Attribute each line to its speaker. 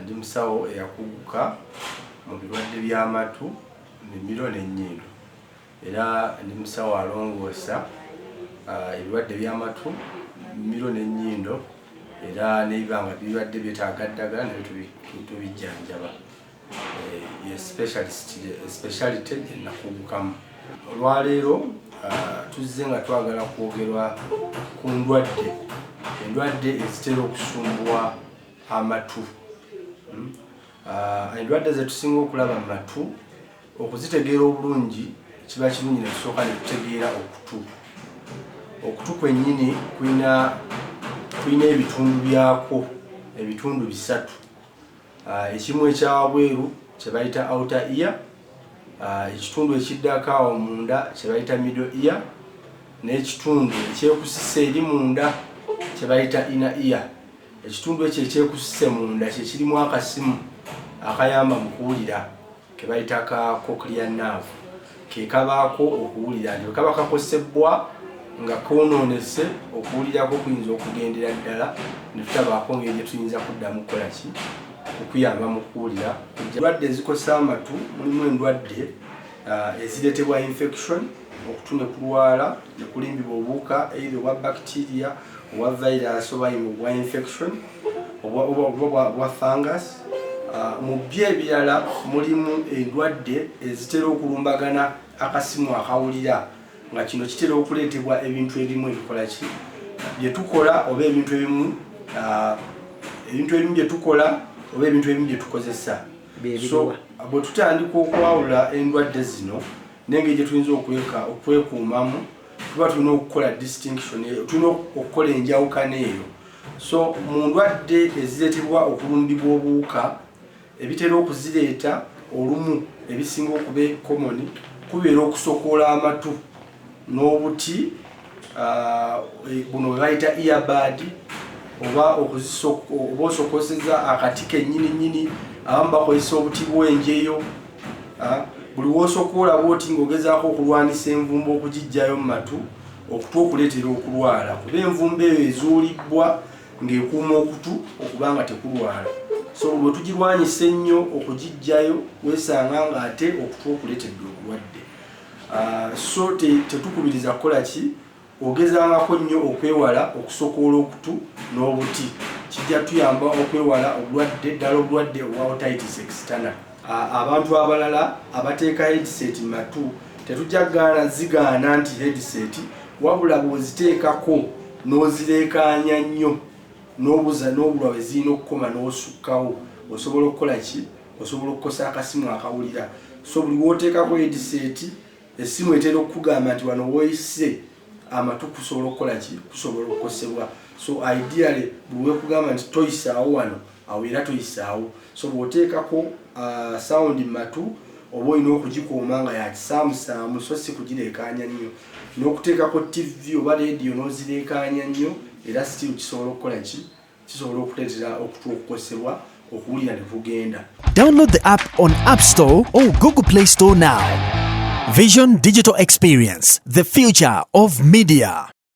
Speaker 1: Ndi musawo eyakuguka mu birwadde by'amatu, mimiro n'ennyindo, era ndi musawo alongoosa ebirwadde by'amatu, mimiro n'ennyindo, era n'ebiba nga bibadde byetaaga ddagala nabyo tubijjanjaba. Ye speciality gye nakugukamu. Olwaleero tuzze nga twagala kwogerwa ku ndwadde ezitera okusumbuwa amatu. Endwadde zetusinga okulaba mu matu, okuzitegeera obulungi kiba kirungi ne tusooka ne tutegeera okutu. Okutu kwennyini kulina ebitundu byakwo, ebitundu bisatu. Ekimu ekyawabweru kye bayita outer ear, ekitundu ekiddako awo munda kye bayita middle ear, n'ekitundu ekyekusise eri munda kye bayita inner ear. Ekitundu ekyo ekyekusise munda kye kirimu akasimu akayamba mu kuwulira ke bayita ka cochlear nerve, ke kabaako okuwulira nti bwe kaba kakosebwa nga koonoonese, okuwulirako kuyinza okugendera ddala ne tutabaako ngeri gye tuyinza kuddamu kukola ki okuyamba mu kuwulira. Endwadde ezikosa amatu mulimu endwadde ezireetebwa infection, okutu ne kulwala ne kulimbibwa obuwuka, either obwa bacteria, obwa virus, oba obwa infection, oba obwa fungus. Mu byo ebirala mulimu endwadde ezitera okulumbagana akasimu akawulira, nga kino kitera okuleetebwa ebintu ebimu ebikola ki bye tukola, oba ebintu ebimu bye tukola, oba ebintu ebimu bye tukozesa. So bwe tutandika okwawula endwadde zino n'engeri gye tuyinza okwekuumamu, tuba tulina okukola distinction, tulina okukola enjawukana eyo. So mu ndwadde ezireetebwa okulumbibwa obuwuka, ebitera okuzireeta olumu ebisinga okuba common kubeera okusokoola amatu n'obuti buno bwe bayita earbud, oba osokoseza akati kennyini nnyini. Abamu bakozesa obuti bw'enjeyo. Buli wosokoola bwoti ng'ogezaako okulwanisa envumbo okugiggyayo mu matu, okutu okuleetera okulwala, kuba envumbo eyo ezuulibbwa ng'ekuuma okutu okuba nga tekulwala. So bwe tugirwanyisa ennyo okugiggyayo, weesanga ng'ate okutu okuleetedde obulwadde. So tetukubiriza kukola ki, ogezangako nnyo okwewala okusokoola okutu n'obuti. Kijja tuyamba okwewala obulwadde, ddala obulwadde obwa otitis externa. Abantu abalala abateeka headset matu, tetujja gaana zigaana nti headset, wabula bw'oziteekako n'ozireekaanya nnyo n'obuza n'obulwa we zirina okukoma n'osukkawo, osobola okukola ki, osobola okukosa akasimu akawulira. So buli w'oteekako headset, essimu etera okukugamba nti wano woyise amatu kusobola okukola ki, kusobola okukosebwa. So ideally buli wekugamba nti toyisaawo wano, awo era toyisaawo. So bw'oteekako sound matu, oba olina okugikuuma nga yakisaamusaamu, so si kugireekaanya nnyo. N'okuteekako TV oba radio n'ozireekaanya nnyo, era still kisobola okukola ki, kisobola okuleetera okutu okukosebwa, okuwulira ne kugenda.
Speaker 2: Download the app on App Store or Google Play Store now. Vision Digital Experience, the future of media.